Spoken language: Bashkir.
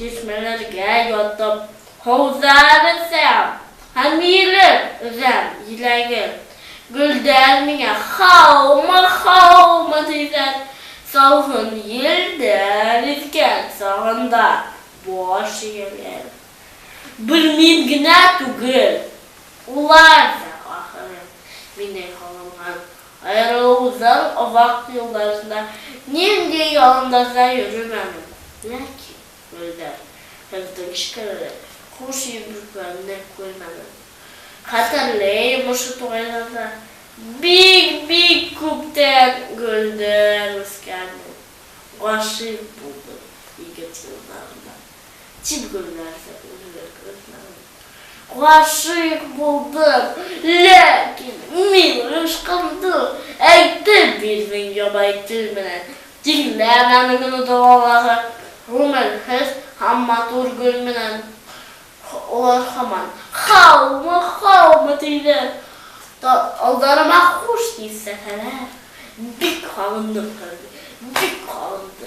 Чишмәләргә ятып, һыуҙар эсәм Һәм иелеп өзәм еләген. Гөлдәр миңә һаумы, һаумы тиҙәр, Салғын елдәр иҫкән сағында баш эйәләр. Бер мин генә түгел, улар да ахыры мине һагынган. Аерылыуҙың оҙаҡ йылдарында ниндәй яландарҙа йөрөмәнем, ләкин гөлдәр һеҙҙең шикелле хуш ис бөркөгәнен күрмәнем. Хәтерләйем, ошо туғайҙарҙа бик-бик күптән гөлдәр үҫкәнен. Ғашыйҡ булдым егет йылдарында, Тик гөлләрҙе үлерлек өзмәнем. Ғашыйҡ булдым, ләкин мин ғыйшҡымды Әйтеп бирҙең ябай тел менән. Тиңләмәнең уны далалағы Ғүмерһеҙ һәм матур гөл менән. Улар һаман һаумы, һаумы тиҙәр, Алдарыма хуш еҫ сәсәләр. Бик һағындым һеҙҙе, бик һағындым.